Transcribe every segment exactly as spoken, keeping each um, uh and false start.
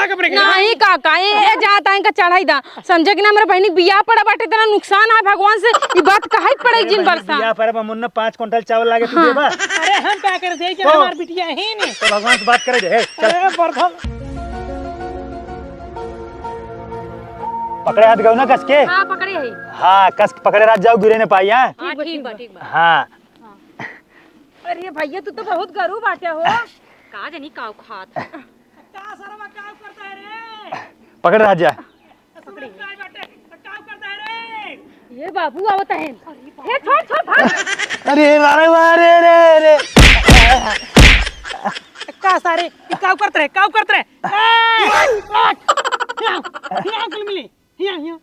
नहीं काका, ए, ए, जात आए का चढ़ाई दा। समझे कि ना, हमरे बहिनी के बियाह पड़ा बाटे, इतना नुकसान है भगवान से, ई बात कहे के पड़े अरे जिन बहिनी, बरसा। बियाह पर अब मुन्ना पाँच कुंटल चावल लागे तू हाँ। देबा? अरे हम का कर दे कि तो? हमार बिटिया ही नहीं। तो भगवान से बात करे दे, हे, चल। अरे बरधन। पकड़े हाथ गऊ ना कस के? हाँ, पकड़े है। हाँ, कस के पकड़े रह जाओ, गिरे न पाई, हाँ? हाँ, ठीक बा, ठीक बा। हाँ। अरे भैया, तू तो बहुत गरू बाटे हो। का जानी काउ खात। का सरवा काउ करता है रे? पकड़ राजा। पकड़ी। काय बाटे? काउ करता है रे? ये बाबू आवत है। हे छोड़, छोड़, भाग। अरे, अरे, अरे, अरे, अरे। का सारे, ये काउ करत रहे, काउ करत रहे। ए, हट। हिया, हिया, कुल मिली। हिया, हिया।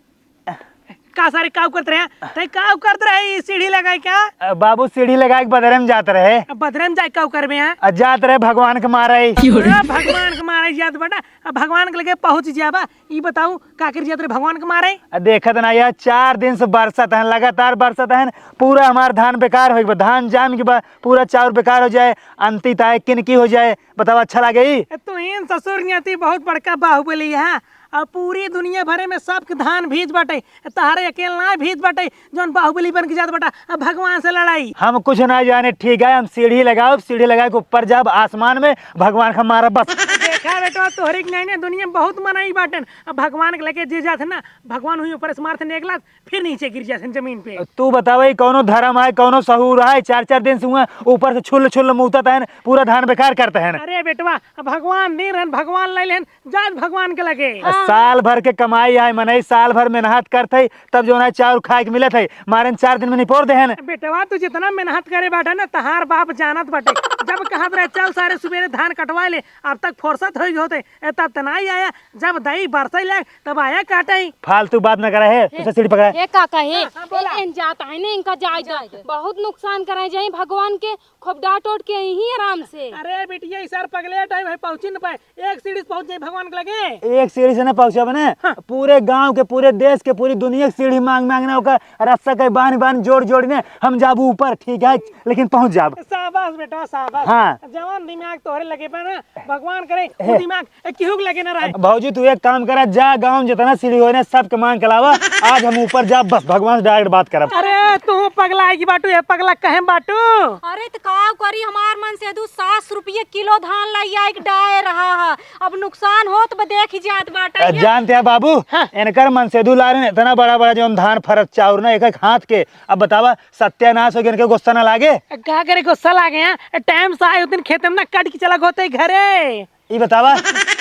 का सारे काउ करत रहे? तै काउ करत रहे, ई सीढ़ी लगाई का? अ, बाबू सीढ़ी लगाई के बदरे में जात रहे। अब बदरे में जाए काउ करबे हैं? अ, जात रहे भगवान के मारे। अ, भगवान के मारे जात बेटा, अब भगवान के लगे पहुँच जाबा। ई बताऊ, का कर जात रहे भगवान के मारे? अ, देखत ना यार, चार दिन से बरसत है, लगातार बरसत है, पूरा हमार धान बेकार हो गया, धान जाम के बा, पूरा चाउर बेकार हो जाए, अंतित आए, किनकी हो जाए, बताओ, अच्छा लागे ई? ए, तू इन ससुर नियति बहुत बड़का बाहुबली है। अब पूरी दुनिया भरे में सबके धान भीज बाटे, तहरे अकेल ना भीज बाटे, जौन बाहुबली बन के जात बाटा। अब भगवान से लड़ाई। हम कुछ ना जाने, ठीक है, हम सीढ़ी लगाओ, सीढ़ी लगा के ऊपर जाब आसमान में, भगवान का मारब बस। देखा बेटवा, तोहरे के नहीं ना, दुनिया में बहुत मनई बाटन। अब भगवान के लगे जे जात है ना, भगवान हुई ऊपर से मारत निकलत, फिर नीचे गिर जात हैं जमीन पे। तू बतावा, ई कौनो धर्म है, कौनो सहूर है? चार चार दिन से हुआ ऊपर से छुल्ल छुल्ल मुतत हैं, पूरा धान बेकार करत हैं। अरे बेटवा, अब भगवान दे रहन, भगवान ले लेन, जात भगवान के लगे। आ, हाँ। साल भर के कमाई है, मनई साल भर मेहनत करत है, तब जौन है चाउर खाए के मिलत है, मारन चार दिन में निपोर देहन। बेटवा, तू जितना मेहनत करे बाटा ना, तहार बाप जानत बाटे। जब कहत रहे, "चल सारे, सुबेरे धान कटवा ले," अब तक फुर्सत होई होते, ए, तब त नाई आया, जब दई बरसई लाग, तब आया काटई। फालतू बात न करे है, हे, तुझसे सीढ़ी पकड़ा है। हे काका, हे, हाँ, हाँ, बोला। ए, इन जात है ने, इनका जाए दो। जाए दो। बहुत नुकसान करे जाए भगवान के, खूब डांट ओट के यहीं आराम से। अरे बिटिया, ई सार पगले टाइम है, पहुँची न पाए, एक सीढ़ी से पहुँच जाए भगवान के लगे। एक सीढ़ी से न पहुँचब ने, हाँ। पूरे गांव के, पूरे देश के, पूरी दुनिया के सीढ़ी मांग मांग ने, ओकर रस्सा के बांध बांध, जोड़ जोड़ ने हम जाबू ऊपर, ठीक है, लेकिन पहुँच जाब। शाबाश बेटा, शाबाश। हाँ। जवान दिमाग तोहरे लगे बा ना, भगवान करे, हे। उ दिमाग ए, केहू के लगे ना रहे। भौजी, तू एक काम करा, जा गाँव में जितना सीढ़ी होए ना, सबके मांग के लावा। आज हम ऊपर जा, बस भगवान से direct बात करब। अरे, तू पगला आएगी बाटू, ये पगला कहे बाटू। अरे, त का करी, हमार मनसेधू सात सौ रुपये किलो धान लाई आए के डाए रहा है। अब नुकसान होत ब देख ही जात बाटा अ, ये। जानते हैं बाबू, हाँ। इनकर मनसेधू लारे ने इतना बड़ा बड़ा जौन धान फरत चाउर ना एक एक हाथ के, अब बतावा सत्यानाश हो गया, इनके गुस्सा ना लागे? का करे गुस्सा लागे, हाँ? टाइम से आए उतने खेत में ना कट के चला होते घरे। ई बतावा,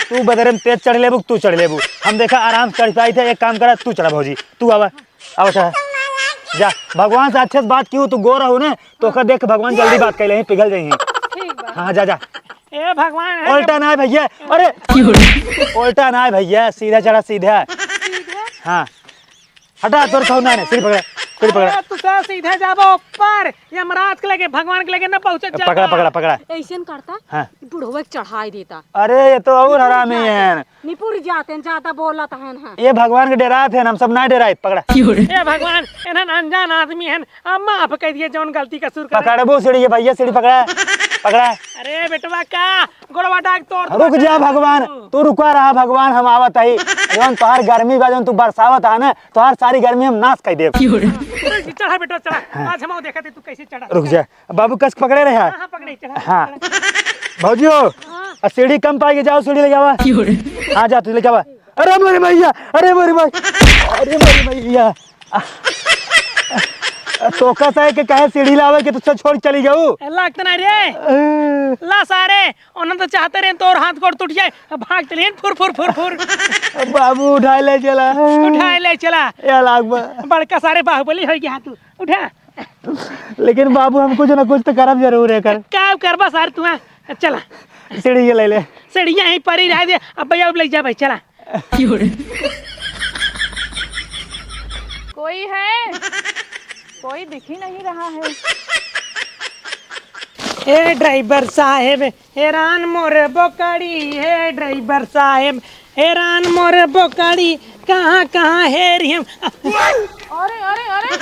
तू बदरे में तेज चढ़ लेबू, तू चढ़ लेबू। हम देखा आराम से चढ़ पाई थे, एक काम करा, तू चढ़ा भौजी, तू आवा, आवा चढ़ा। जा, भगवान से अच्छे से बात की हो, तू गोरा हो ने, तो ओकर देख के भगवान जल्दी बात कर ले, पिघल जाई हैं। ठीक बा। हाँ, जा, जा। ए भगवान, हे उल्टा ना है भैया, अरे, उल्टा ना है भैया, सीधा चढ़ा, सीधा। सीधा? हाँ। हटा, तोर खाऊ ना, सीढ़ी पकड़ा, सीढ़ी पकड़ा। अरे, तू तो सीधे जाबो ऊपर, यमराज के लगे, भगवान के लगे ना पहुँचत जाबो। पकड़ा, पकड़ा, पकड़ा। ऐसे न करता, हाँ। बुढ़वे के चढ़ाई देता। अरे, ये तो और हरामी हैं। निपुर जाते हैं, ज्यादा बोलत हैं, हाँ। ये भगवान के डेरात हैं, हम सब ना डेराए, पकड़ा। ए भगवान, इन्हन अनजान आदमी हैं, अब माफ कर दिए जौन गलती कसूर करे। पकड़बो सीढ़ी, ये भैया सीढ़ी पकड़ा, पकड़ा। अरे बेटवा का गोड़वा डाक तोड़ रुक जा भगवान, तू रुका रहा भगवान, हम आवत हई। जौन तोहार गर्मी बा, जौन तू बरसावत हा ना, तोहार सारी गर्मी हम नाश कर देब। चढ़ा बेटा, चढ़ा। हाँ। आज हम देखत हई तू कैसे चढ़ा। रुक जा, बाबू कस के पकड़े रहे। हाँ, हाँ, पकड़े, चढ़ा, हाँ। चढ़ा। भौजी हो, हाँ। आ सीढ़ी कम पाई के जाओ, सीढ़ी ले जावा। हाँ, जा तू ले जावा। अरे मोरे भैया, अरे मोरे भाई, अरे मोरे भैया। आ, आ, तो कस है कि काहे सीढ़ी लावे के तुझसे छोड़ चली जाऊ? ए, लागत ना रे। अ, ला सारे, उन्हन तो चाहते रहे तोर हाथ गोड़ टूट जाए, अब भाग चलिए फुर फुर फुर फुर। बाबू उठाए ले चला। उठाए ले चला। या लाग बा। बड़का सारे बाहुबली हो गया तू, उठा। लेकिन बाबू हम कुछ ना कुछ तो करब जरूर है कर। का करबा सार तू, हाँ? चला। सीढ़ी ये ले ले। सीढ़िया यहीं पर ही रह दे, अब भैया अब ले जा भाई, चला। कोई है? कोई दिख ही नहीं रहा है। ए ड्राइवर साहेब, हैरान मोर बोकड़ी, हे ड्राइवर साहेब, हैरान मोर बोकड़ी, कहाँ कहाँ हेरी हम। अरे, अरे, अरे,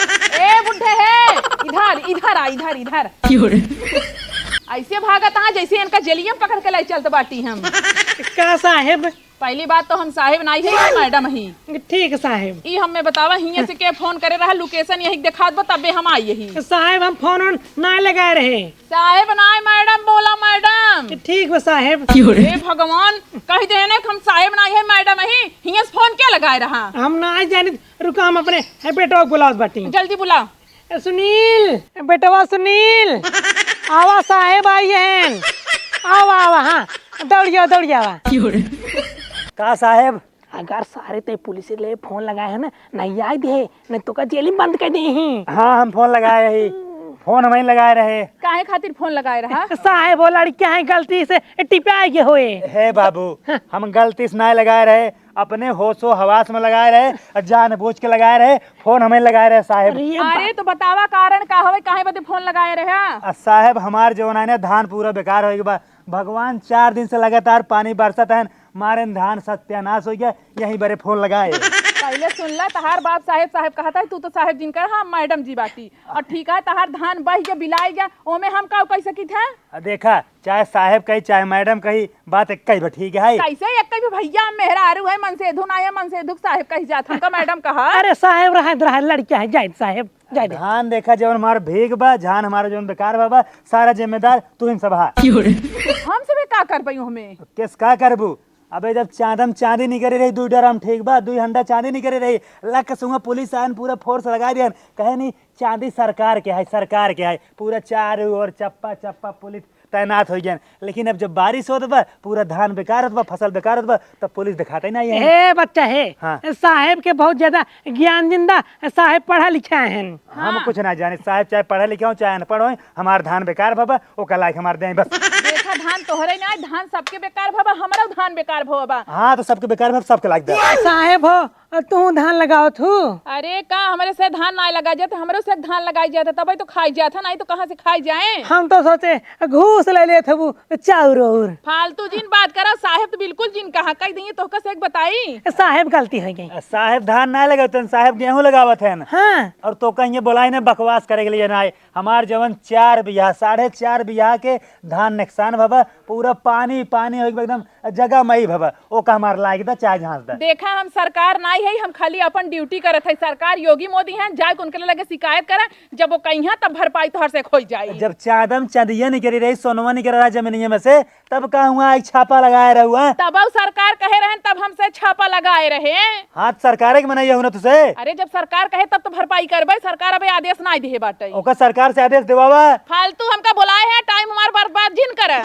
ए बुढ़े हे, इधर, इधर आ, इधर, इधर। ऐसे भागत हाँ जैसे इनका जेलिया में पकड़ के ले चलत बाटी हम। का साहेब, पहली बात तो हम साहेब नाई है, मैडम ही। ठीक साहेब। ई हमें बतावा, हियां से के फोन करे रहा, लोकेशन यही देखात बा, तबे हम आई यही। साहेब, हम फोन वोन ना लगाए रहे। साहेब नाई, मैडम बोला, मैडम। ठीक बा साहेब। हे भगवान, कह देने कि हम साहेब नाई है, मैडम ही। हियां से फोन के लगाए रहा? हम ना जानी, रुका, हम अपने बेटवा के बुलावत बाटी। जल्दी बुला। ए, सुनील, ए, बेटवा सुनील, आवा, साहेब आई हैं। आवा, आवा, हाँ, दौड़िया, दौड़िया आवा। का साहेब? अगर सारे ते पुलिस ले फोन लगाए है ना, नहीं आई दे, नहीं तो का जेल में बंद कर दे ही। हाँ, हम फोन लगाए ही, फोन हम ही लगाए रहे। काहे खातिर फोन लगाए रहा? साहेब, वो लड़कियां हैं, गलती से टिपा गए होए। हे बाबू, हाँ। हम गलती से ना लगाए रहे, अपने होशो हवास में लगाए रहे और जानबूझ के लगाए रहे, फोन हमें लगाए रहे साहेब। अरे, अरे, तो बतावा कारण का हवे, काहे बदे फोन लगाए रहे? आ साहेब, हमार जौन है ना, धान पूरा बेकार होइगा बा। भगवान चार दिन से लगातार पानी बरसत है, मारे धान सत्यानाश हो गया, यही बरे फोन लगाए। पहले सुन ला, तहार बाप साहेब साहेब कहत है, तू तो साहेब जिनकर, हाँ, मैडम जी बाटी। और ठीक है, तहार धान बह गया, बिलाई गया, ओमे हम का कह सकित है? आ देखा, चाहे साहेब कही, चाहे मैडम कही, बात एक ही बा, ठीक है? कैसे एक ही बा भैया, हम मेहरारू है, मनसेधु ना है, मनसेधु के साहेब कही जात, हमका मैडम कहा। अरे साहेब रहा, रहा, लड़किया है, जाए साहेब, जाए दे। धान देखा, जवन हमार भीग बा, धान हमारा जवन बेकार बा, बा, सारा जिम्मेदार तू ही सब हा। हम सबे का कर पाई हमें? केस का करबू? अबे जब चांदम चांदी निकरे रही, दुई ड्रम ठीक बा, दुई हंडा चांदी निकरे रही, लक सुंगा पुलिस आयन, पूरा फोर्स लगा दियन, कहे नहीं चांदी सरकार के है, सरकार के है, पूरा चारों ओर चप्पा चप्पा पुलिस तैनात हो गए। लेकिन अब जब बारिश होत बा, पूरा धान बेकार होत बा, फसल बेकार होत बा, तब पुलिस दिखाते नहीं है। ए बच्चा है, हाँ। साहेब के बहुत ज्यादा ज्ञान जिंदा, साहेब पढ़ा लिखा है। हम हाँ। कुछ ना जाने, साहेब चाहे पढ़े लिखे हो चाहे अनपढ़ हो, हमार धान बेकार भवा, ओकर लायक हमार दें बस। देखा धान तोहरे ना, धान सबके बेकार भवा, हमरो धान बेकार भवा बा। हाँ, तो सबके बेकार भवा, सबके लायक दे। साहेब हो, तू धान लगावत हू? अरे का हमरे से धान ना लगा जात, हमरो से धान लगाई जात, तबे तो खाई जात है, नहीं तो कहाँ से खाई जाए? हम तो सोचे घूस ले लेत हबू चाउर और। फालतू जिन बात करा, साहेब तो बिल्कुल जिन कहा, कह दिए तोहका से एक बताई। साहेब गलती हो गई। साहेब धान ना लगावत हन, साहेब गेहूं लगावत हन। हाँ। और तो कहीं बोलाई ना बकवास करे के लिए ना आए। हमार जवन चार बीघा, साढ़े चार बीघा के धान नुकसान भवा, पूरा पानी, पानी हो एकदम जगह मई भवा, ओका हमार लायक दा, चाहे झांस दा। देखा, हम सरकार नाई है, हम खाली अपन ड्यूटी करत है। सरकार योगी मोदी हैं, जाए के उनके लगे शिकायत करा, जब वो कहीं तब भरपाई तोहर से खोई जाई। जब चांदम चंदिया निकरी रही, सोनवा निकरी रहा जमीनिया में से, तब का हुआ आई छापा लगाए रहुआ? तब सरकार कहे रहन, तब हमसे छापा लगाए रहे। हाथ सरकारे के मनैया हूँ ना तुसे। अरे, जब सरकार कहे, तब तो भरपाई करबे। सरकार अबे आदेश ना दिए बाटे। ओकर सरकार से आदेश देवावा। फालतू हमका बुलाए है, टाइम हमार बर्बाद जिन करे।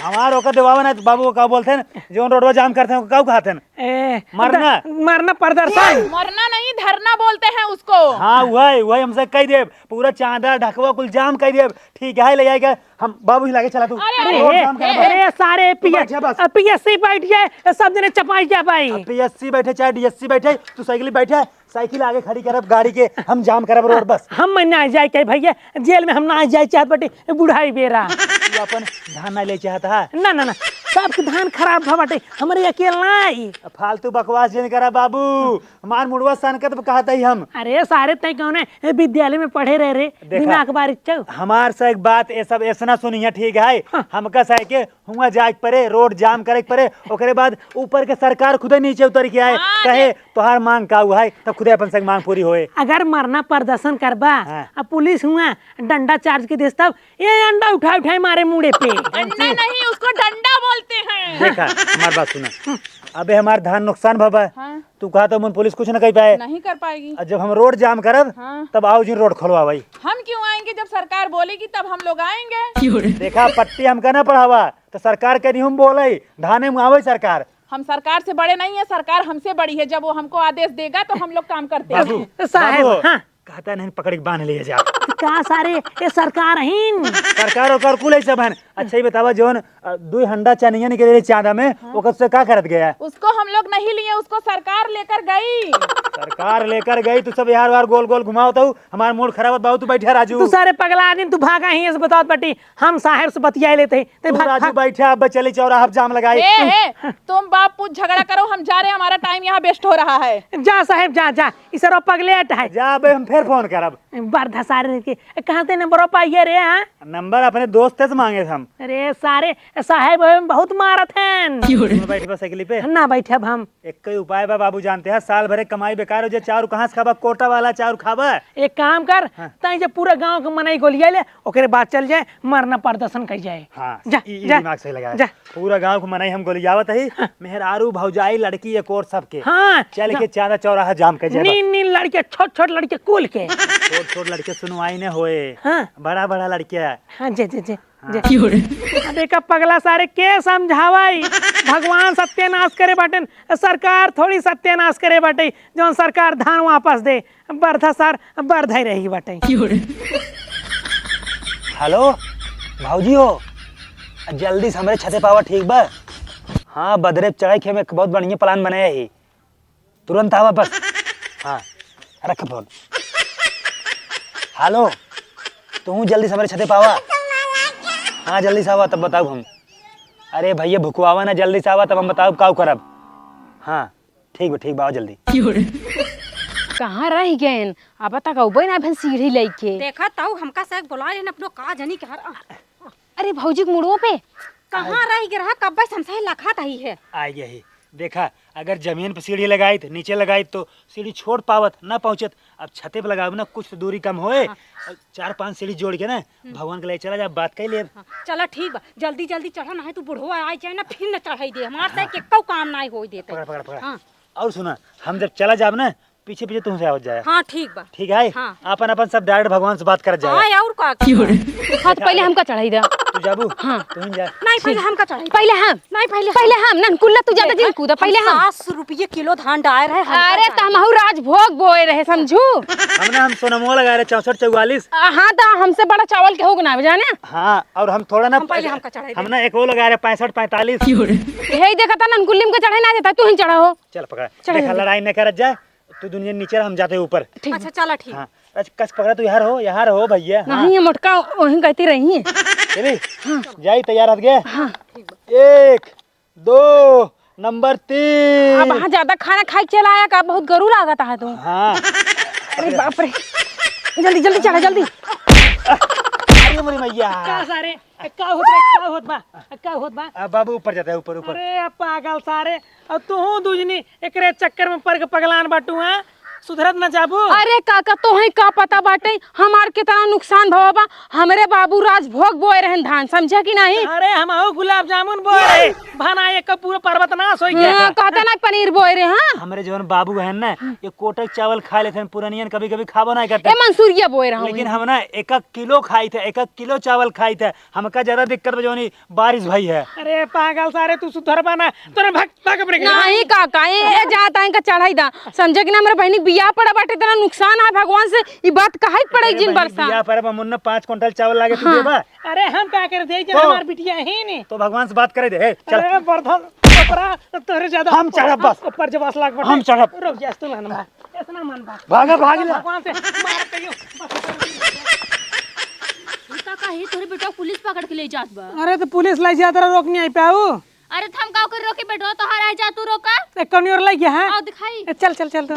हमार ओकर देवावा ना, बाबू, का बोलते हैं, जो रोडवा जाम करते हैं, का कहते हैं? ए, मरना? द-, मरना प्रदर्शन। मरना नहीं, धरना बोलते हैं उसको। हाँ, वही, वही हमसे कह देब, पूरा चांदा ढकवा कुल जाम कह देब, ठीक है, ले जाएगा। हम बाबू ही लागे चला तू। अरे, अरे, रोड ए, जाम कर ए, बा। अरे, सारे तू बैठ जा बस। पी एस सी बैठ जाए, सब जने चपाई जा भाई। अब पी एस सी बैठे चाहे डी एस सी बैठे, तू साइकिल बैठे, साइकिल आगे खड़ी करब गाड़ी के, हम जाम करब रोड बस। हम मैं ना जाए के भैया, जेल में हम ना जाए चाहत बाटे, बुढ़ाई बेरा। तू अपन धान ना ले चाहत हा? ना, ना, ना, सबके धान खराब भा बाटे, हमरे अकेल ना आई। फालतू बकवास जिन करा बाबू, हमार मुड़वा सनकत बा कहत हई हम। अरे सारे तै कौने विद्यालय में पढ़े रहे रे, देखा, दिमाग बारिश चौ। हमार से एक बात, ये सब ऐसा ना सुनिए, ठीक है? हाँ। हमका से के हुआ जाए के परे, रोड जाम करे के परे, ओकरे बाद ऊपर के सरकार खुदे नीचे उतर के आए, हाँ, कहे, "तोहार मांग का हुआ है?" तब खुदे अपन से मांग पूरी होए। अगर मरना प्रदर्शन करबा, हाँ। अब पुलिस हुआ डंडा चार्ज के देस, तब ये अंडा उठा उठाए मारे मुड़े पे। अंडा नहीं, उसको डंडा बोलते हैं। देखा, हमार बात सुना। अबे हमार धान नुकसान भवा। हाँ। तू कहा तो मन पुलिस कुछ न कह पाए। नहीं कर पाएगी। और जब हम रोड जाम करब, हाँ। तब आओ जिन रोड खोलवा भाई। हम क्यों आएंगे? जब सरकार बोलेगी तब हम लोग आएंगे। देखा, पट्टी हमका ना पढ़ावा, तो सरकार के नहीं हम बोले, धाने में आवे सरकार। हम सरकार से बड़े नहीं है, सरकार हमसे बड़ी है। जब वो हमको आदेश देगा तो हम लोग काम करते बाबू, हैं। साहेब, बाबू, हाँ। कहता नहीं, पकड़ के बांध लिए जा। का सारे, ये सरकार हीन? सरकार ओकर कुल है सब हन। अच्छा, ये बतावा, जौन, अ, दुई हंडा चनिया निकले रहे चांदा में, हाँ। ओकर से का करत गया? उसको हम लोग नहीं लिए, उसको सरकार लेकर गई। सरकार लेकर गई, तू सब यार वार गोल गोल घुमाओ तो हमार मूड खराब होत बा, तू बैठा राजू। तू सारे पगला आदमी, तू भागा ही, ऐसे बताओ पट्टी। हम साहेब से बतिया लेते हैं। ते तू भाग, राजू भाग। बैठा, अब चली चौराहा पे जाम लगाई। ए, ए, तुम बाप पूत झगड़ा करो, हम जा रहे हैं, हमारा टाइम यहाँ वेस्ट हो रहा है। जा साहेब, जा, जा, ई सरवा पगलेट है। जा बे, हम फिर फोन करब। बरधा सारे के, कहाँ से नंबर पाइए रे, हाँ? नंबर अपने दोस्त से मांगे थे हम। अरे सारे, साहेब ओहेब बहुत मारत हैं। क्यों रे? तुम बैठ बस साइकिल पे। ना बैठब हम। एक ही उपाय बा बाबू, जानते हैं, साल भरे कमाई बेकार हो जाए, चाउर कहाँ से खाबा, कोटा वाला चाउर खाबा। एक काम कर, हाँ। ताई जब पूरा गांव के मनई गोलिया ले, ओकरे बाद चल जाए, मरना प्रदर्शन कर जाए। हाँ, जा, ई, ई जा, दिमाग सही लगा है। जा। पूरा गांव के मनई हम गोलियावत ही, हाँ। मेहरारू, भौजाई, लड़की, एक और सबके। हाँ, चल जा। के चांदा चौराहा जाम कर जाए नीन, बस। नीन लड़के, छोट, छोट लड़के कुल के। छोट, छोट लड़के सुनवाई ने होए। हाँ। बड़ा, बड़ा लड़के। हाँ, जे, जे, जे। हाँ। जे। अब एका पगला सारे के समझावाई? भगवान सत्यानाश करे बाटेन, सरकार थोड़ी सत्यानाश करे बाटे, जौन सरकार धान वापस दे। बरधा सार बरधा ही रही बाटे। हेलो, भौजी हो, जल्दी से हमरे छते पावा, ठीक बा? हाँ, बदरे चढ़ाई के हम एक बहुत बढ़िया प्लान बनाया ही। तुरंत आवा बस। हाँ, रख फोन। हेलो, तू जल्दी से हमरे छते पावा। हाँ, जल्दी से आवा, तब बताउब हम। अरे भैया, भुकवावा ना, जल्दी से आवा, तब हम बताउब काउ करब। हाँ, ठीक बा, ठीक बा, आवा जल्दी। कहाँ रह गएन? अब तक अउबे ना भेन सीढ़ी लइके। देखा तउ हमका से बोला लेन अपनो का जनी के हर। अरे भौजी के मुड़वो पे। कहाँ रह गए रहा? कब्बे से हमसे लखत आई है। आ गया ही। देखा, अगर जमीन पे सीढ़ी लगाइत, नीचे लगाइत तो सीढ़ी छोड़ पावत, ना पहुँचत। अब छते पे लगाउब ना, कुछ तो दूरी कम होए। हाँ। और चार पांच सीढ़ी जोड़ के ना, हम्म। भगवान के लिए चला जा, बात कर लिए। हाँ, चला ठीक बा, जल्दी जल्दी चढ़ा, ना है तू बुढ़वा आ जाए ना, फिर न चढ़ाई दे, हमार से हाँ। केकौ काम ना होई देते। पकड़, पकड़, पकड़। हाँ। और सुना, हम जब चला जाब ना, पीछे पीछे तुमसे आवत जाए। हाँ, ठीक बा। ठीक है? हाँ। अपन अपन सब direct भगवान से बात करत जाए। हाँ, और का? हाँ, तो पहले हमका चढ़ाई दे। तू जाबू? हाँ। तू ही जा। नहीं, पहले हमका चढ़ाई दे। पहले हम। नहीं, पहले पहले हम। हम, ननकुल्ला, तू ज्यादा जिन कूदा, पहले हम। सात सौ रुपये किलो धान डाल रहे, हमका अरे, चढ़ाई तो दे। हमहू राजभोग बोए रहे, समझू? हमने, हम सोनमो लगा रहे, चौसठ चौवालीस। आ, हाँ, तो हमसे बड़ा चावल केहू के ना, जाने? हाँ, और हम थोड़ा ना, हम पहले हमका चढ़ाई दे। हम ना एक वो लगा रहे, पैंसठ पैंतालीस। यही देखा था, ननकुल्ली में के चढ़े ना जाता, तू ही चढ़ा हो। चल पकड़ा। चढ़ देख, जल्दी। लड़ाई न करत जाए, तू दुनिया नीचे रह, हम जाते ऊपर। ठीक। अच्छा, चला, ठीक। हाँ, अच्छा, कस पकड़ा, तू यहाँ रहो, यहाँ रहो भैया, हाँ। नहीं, ये मोटका वहीं कहती रही है। चली, हाँ। जाई, तैयार हथ गए। हाँ। एक, दो, नंबर तीन। अब हाँ, ज्यादा खाना खाई के चला आया का? बहुत गरू लागत है तू। हाँ। अरे बाप रे, जल्दी, जल्दी चढ़ा, जल्दी। अरे मोरी मैया। का सारे, ए, का होत बा? का होत बा? ए, का होत बा? आ, बाबू ऊपर जाता है, ऊपर, ऊपर। अरे, आ पागल सारे, और तू हूँ दुजनी एकरे चक्कर में पड़ के पगलान बाटू, हाँ? सुधरत ना जाबू? अरे काका, तोहे का पता बाटे हमार कितना नुकसान भवा बा? हमरे बाबू राजभोग बोए रहन धान, समझे कि नहीं? अरे, हम हऊ गुलाब जामुन बोए रहे, भना एक पूरा पर्वत नाश होई गया। हाँ, कहता ना पनीर बोए रहे, हाँ? हमरे जवन बाबू है ना, ये कोटक चावल खा लेते हैं, पुरनियन कभी कभी खाबो नहीं करते। ए मंसूरिया बोए रहा हूँ। लेकिन हम ना एक एक किलो खाई थे, एक एक किलो चावल खाई थे, हमका ज्यादा दिक्कत बा जौन ई बारिश भई है। अरे पागल सारे, तू सुधरबा ना, तोरे भाग, भाग अपने घर। नहीं काका, ए, ए जाता इनका चढ़ाई दा। समझे कि ना, हमरे बहिनी बियाह पड़ा बाटे, इतना नुकसान है भगवान से, ई बात कहे के पड़े अरे जिन बहिनी, बरसा। बियाह पर बा मुन्ना, पाँच कुंटल चावल लागे तू हाँ। देबा? अरे हम का कर दे, जब तो हमार बिटिया ही नहीं। तो भगवान से बात करे दे, हे, चल। अरे बरधन, ऊपरा, तोरे ज्यादा हम चढ़ब बस। ऊपर जब आस लाग बाटे। हम चढ़ब। रुक जा, तू लान बा। इतना मन बा। भागा, भाग ले। भगवान से मार कहियो। ई का कही, तोरे बेटा पुलिस पकड़ के ले जात बा। अरे तो पुलिस लाई जात रहा, रोक नहीं आई पाऊ। अरे तो हम का कर रोके बेटो, तोहार आई जा तू रोका। ए, कौन ओर लाई गया है? आओ दिखाई। ए, चल, चल, चल तो।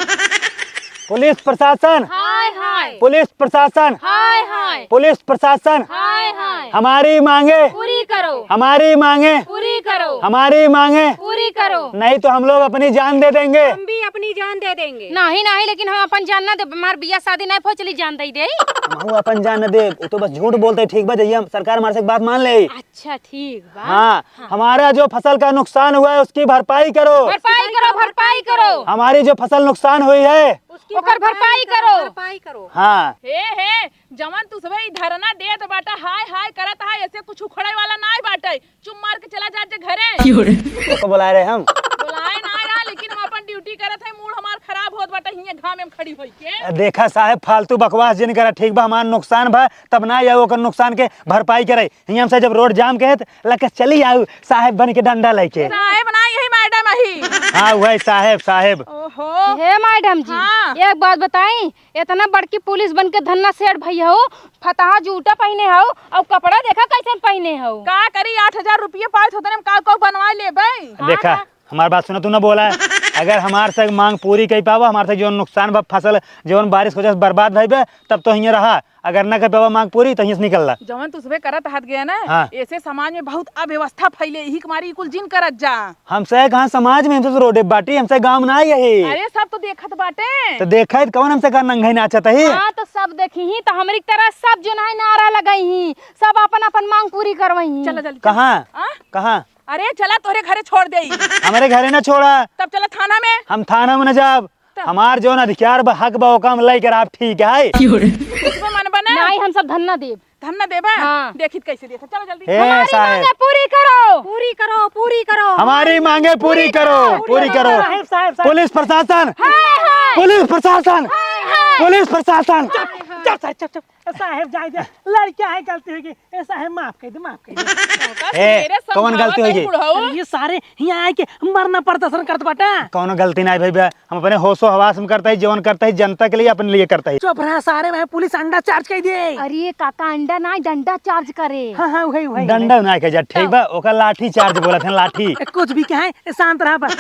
पुलिस प्रशासन। हाय, हाय। पुलिस प्रशासन। हाय, हाय। पुलिस प्रशासन। हाय, हाय। हमारी मांगे। पूरी करो। हमारी मांगे। पूरी करो। हमारी मांगे। पूरी करो। नहीं तो हम लोग अपनी जान दे देंगे। हम भी अपनी जान दे देंगे। नहीं, नहीं, लेकिन हम अपन जान ना दे, हमार बियाह शादी नहीं, फौज चली जान दे दे। हम अपन जान न दे, वो तो बस झूठ बोलते, ठीक बा, जइया सरकार हमारे से बात मान ले। अच्छा, ठीक बा। हाँ, हाँ। हमारा जो फसल का नुकसान हुआ है, उसकी भरपाई करो। भरपाई करो, भरपाई करो। हमारी जो फसल नुकसान हुई है, उसकी ओकर भरपाई भरपाई करो, करो। भरपाई करो। हाँ। हे, हे, जवन तू सबे ई धरना देत बाटा, हाय, हाय करत है, ऐसे कुछ उखड़े वाला नाय बाटे। चुप मार के चला जा जे घरे। क्यों रे? ओको बुलाए रहे हम। बुलाए ना रहा, लेकिन हम अपन ड्यूटी करत है, मूड हमार खराब होत बाटे, हियां घाम में खड़ी होई के। देखा साहेब, फालतू बकवास जिन करा, ठीक बा, हमार नुकसान बा, तब ना आऊ ओकर नुकसान के भरपाई करे। हियां से जब रोड जाम के है, त लके चली आऊ साहेब बन के डंडा लेके। साहेब ना, यही मैडम ही। हाँ, वही साहेब, साहेब। ओहो। हे मैडम जी, हाँ। एक बात बताई, इतना बड़की पुलिस बन के धन्ना सेठ भैया हो, फतहा जूता पहने हो और कपड़ा देखा कैसन पहने हो। का करी, आठ हजार रुपये पाए थे, उतने में का का बनवा लेबे। देखा, हाँ। हमार बात सुना, तू ना बोला है। अगर हमार से मांग पूरी कइ पावा, हमार से जौन नुकसान बा, फसल जौन बारिश के वजह से बर्बाद भइबे, तब तो हियाँ रहा। अगर न कइ पावा मांग पूरी, तो हियाँ से निकल ला। जौन तुसबे करत हाथ गया ना, हाँ। ऐसे समाज में बहुत अव्यवस्था फैले, यही के मारे ई कुल जिन करत जा। हमसे कहाँ समाज में, हमसे तो रोडे बाटी, हमसे गाँव ना आई है। अरे, सब तो देखत बाटे। तो देखत कौन हमसे का नंगे नाचत है? हाँ, तो सब देखी ही, तो हमरी तरह सब जो ना है नारा लगाई ही, सब अपन अपन मांग पूरी करवाई ही। चला जल्दी, चला। कहाँ? हाँ? कहाँ? अरे, चला तोरे घरे छोड़ देई। हमरे घरे ना छोड़ा। तब चला थाना में। हम थाना में ना जाब। तब? हमार जौन अधिकार बा, हक बा, ओका हम लइके रहब, ठीक है? तुसबे मन बने? नाहीं, हम सब धरना देब। धरना देबा? हाँ। देखित कैसे देत है। चलो जल्दी। हे हमारी साहेब। मांगे पूरी करो। पूरी करो, पूरी करो। हमारी मांगे पूरी करो, पूरी करो। साहेब, साहेब, साहेब। पुलिस प्रशासन। हाय, हाय। पुलिस प्रशासन। हाय, हाय। पुलिस प्रशासन। चुप, चुप, साहेब, चुप, चुप। ए, साहेब, जाए दे। लड़किया है, गलती होगी। ए, साहेब, माफ कर दे, माफ कर दे। ए, सवेरे कौन समझावत गलती होगी? बुढ़ऊ। अरे, ये सारे हियाँ आए के मरना प्रदर्शन करत बाटा। कौनो गलती नाहीं भइबे, हम अपने होशो हवास में करत ही, जवन करत ही जनता के लिए, अपने लिए करत ही। चुप रहा सारे, भाई पुलिस अंडा चार्ज कर दे। अरे काका, अंडा नाहीं, डंडा चार्ज करे। हाँ, हाँ, वही, वही, डंडा वही। ना कहे जा, ठीक बा, ओका लाठी चार्ज बोलत हैं, लाठी। ए, कुछ भी कहे, ए, शांत रहा बस।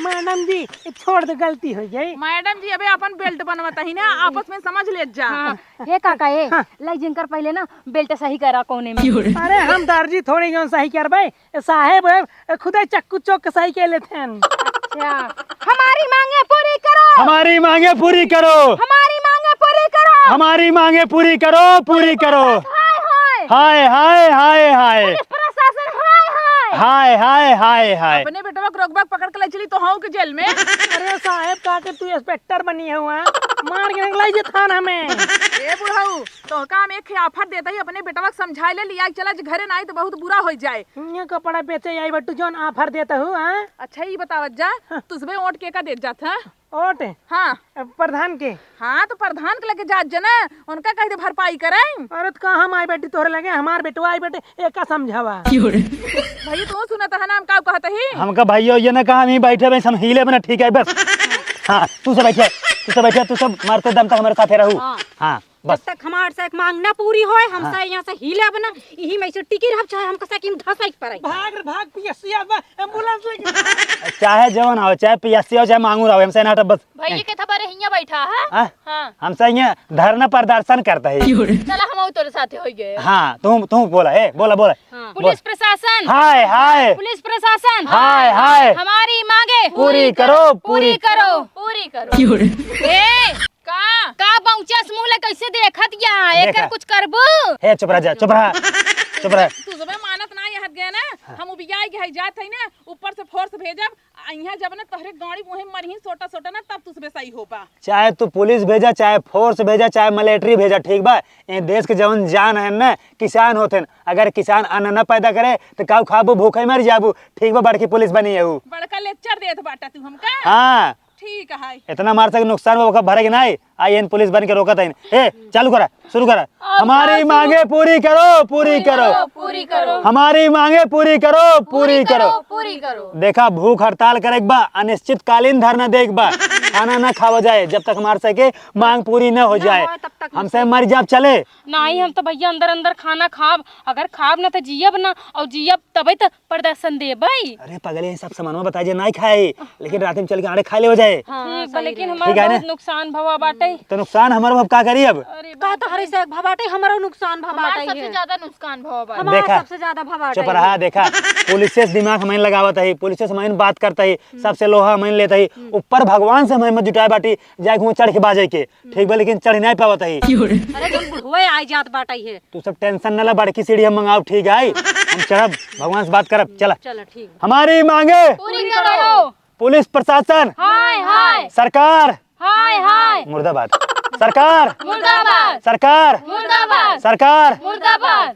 मैडम जी, ए, छोड़ दे, गलती हो गई। मैडम जी, अबे अपन बेल्ट बनवत ही ना, आपस में समझ लेत जा। हाँ। हे काका, ए, हाँ। लाई जिनकर पहिले ना बेल्ट सही करा कोने में। अरे हम दर्जी थोड़ी जौन सही करबे, ए साहेब, ए, खुदे चक्कू चौक के सही के लेते हैं। अच्छा, हमारी मांगे पूरी करो। हमारी मांगे पूरी करो। हमारी मांगे पूरी करो। हमारी मांगे पूरी करो, पूरी करो। हाय, हाय। हाय, हाय, हाय, हाय। पुलिस प्रशासन, हाय, हाय। हाय, हाय, हाय, हाय। अपने बेटवा के रोकबा पकड़ के ले चली तो हूँ के जेल में। अरे साहेब, का के तू इंस्पेक्टर बनी है हुआ? मार के निकलाई जे थाना में। ए बुढ़ऊ, तोहका हम एक ठे offer देत ही, अपने बेटवा के समझाए ले, लिया के चला, जे घरे ना आई तो बहुत बुरा होइ जाए। ये कपड़ा बेचे आई बट्टू, जौन offer देत हूँ, हाँ? अच्छा, ई बतावत जा, हाँ। तुसबे वोट के का देत जात है? वोट? हाँ। अब प्रधान के? हाँ, तो प्रधान के लगे जात जे ना, उनका कह दे भरपाई करें। अरे तो का हम आई बैठी तोहरे लगे, हमार बेटवा आई बैठे, एका समझावा। भैया, तू सुनत है ना, हम का कहत ही? हमका भैया ये ना कहा, हम ही बैठे, बस हम हिले बना, ठीक है, बस। हाँ, तू सब बैठे, तू सब बैठे, तू सब मरते दम तक हमारे साथे रहू। हाँ। हाँ। बस। जब तक हमार से एक मांग ना पूरी होए, हम हाँ। से यहाँ से हिलब ना, यही में से टिकी रहब, चाहे हमका से कि हम धसै के पड़े। भाग रे भाग, PSC आवा, ambulance लेके। चाहे जवन हो, चाहे PSC हो, चाहे मांगू रहो, हमसे ना हटब बस। भैया के थपरे हियाँ बैठा है? हाँ? हाँ। हमसे यहाँ धरना प्रदर्शन करता है। चला हम तोरे साथे होइ गए। हाँ, तू, तू बोला, ए, बोला, बोला। हाँ। बोल। पुलिस प्रशासन। हाय, हाय। पुलिस प्रशासन। हाय, हाय। हमारी मांगे पूरी करो, पूरी पूरी करो। पूरी करो। ए, का? का बौचस मुँह ले कैसे देखत या? एकर देखा। कुछ करबू? हे, चुप रह जा, चुप रह, चुप रह। तू जबे मानत ना, यहाँ गया ना, हाँ। हम उबिया के है जात है ना, ऊपर से force भेजब, आ यहाँ जब ना तोहरे गाड़ी मुँहे मरही सोटा सोटा ना, तब तू सबे सही होबा। चाहे तू पुलिस भेजा, चाहे force भेजा, चाहे military भेजा, ठीक बा? ये देश के जवन जान है ना, किसान होते हैं। अगर किसान अन्न न पैदा करे, तो काऊ खाबू, भूखे मर जाबू, ठीक बा? बड़की पुलिस बनी है ऊ। बड़का lecture देत बाटा तू हमका? हाँ। ठीक है। इतना मार सके नुकसान बा, ओकर भरे के नाई। आई एन पुलिस बन के रोकत हईन। ए, चालू करा, शुरू करा। अब हमारी का मांगे शुरू? पूरी करो, पूरी पूरी करो। करो, पूरी करो। हमारी मांगे पूरी करो, पूरी पूरी करो, करो। पूरी करो। देखा, भूख हड़ताल करे के बा, अनिश्चितकालीन धरना दे के बा। खाना ना खावा जाए, जब तक हमार सके मांग पूरी न हो ना जाए। हो, तब तक हमसे मर जाब चले। नाहीं, हम तो भैया अंदर अंदर खाना खाब, अगर खाब ना तो जियब ना, और जियब तबे तो प्रदर्शन देबै। अरे पगले, ये सब सामानवा बताए जे नाहीं खाए, लेकिन रात में चल के आड़े खा ले हो जाए। हाँ, हम्म, सही लेकिन रहे। हमार ठीक है ना? बहुत नुकसान भवा बाटे। तो नुकसान हमार बाप का करी अब? अरे का बाप तो हरे रे। से एक भवा बाटे, हमारो नुकसान भवा हमार बाटे सबसे है। ज्यादा नुकसान भवा बाटे। हमार देखा, सबसे ज्यादा भवा चुप बाटे रहा, है। देखा, पुलिस से दिमाग हमें लगावत है, पुलिस से हमें बात करता है, हम्म। सबसे लोहा हमें लेता है, हम्म। ऊपर भगवान से हमें मत जुटाए बाटी, जाए के हुआं चढ़ के बाजे के, ठीक बा, लेकिन चढ़ नाहीं पावत है। अरे जौन बुढ़वे आइ जात बाटे है। तू सब tension न ला, बड़की सीढ़ी हम मंगाओ, ठीक है? हम चढ़ब, भगवान से बात करब, चला। चला, ठीक। हमारी मांगे पूरी करो। पुलिस प्रशासन। हाय, हाय। सरकार। हाय, हाय। मुर्दाबाद। सरकार। मुर्दाबाद। सरकार। मुर्दाबाद। सरकार। मुर्दाबाद।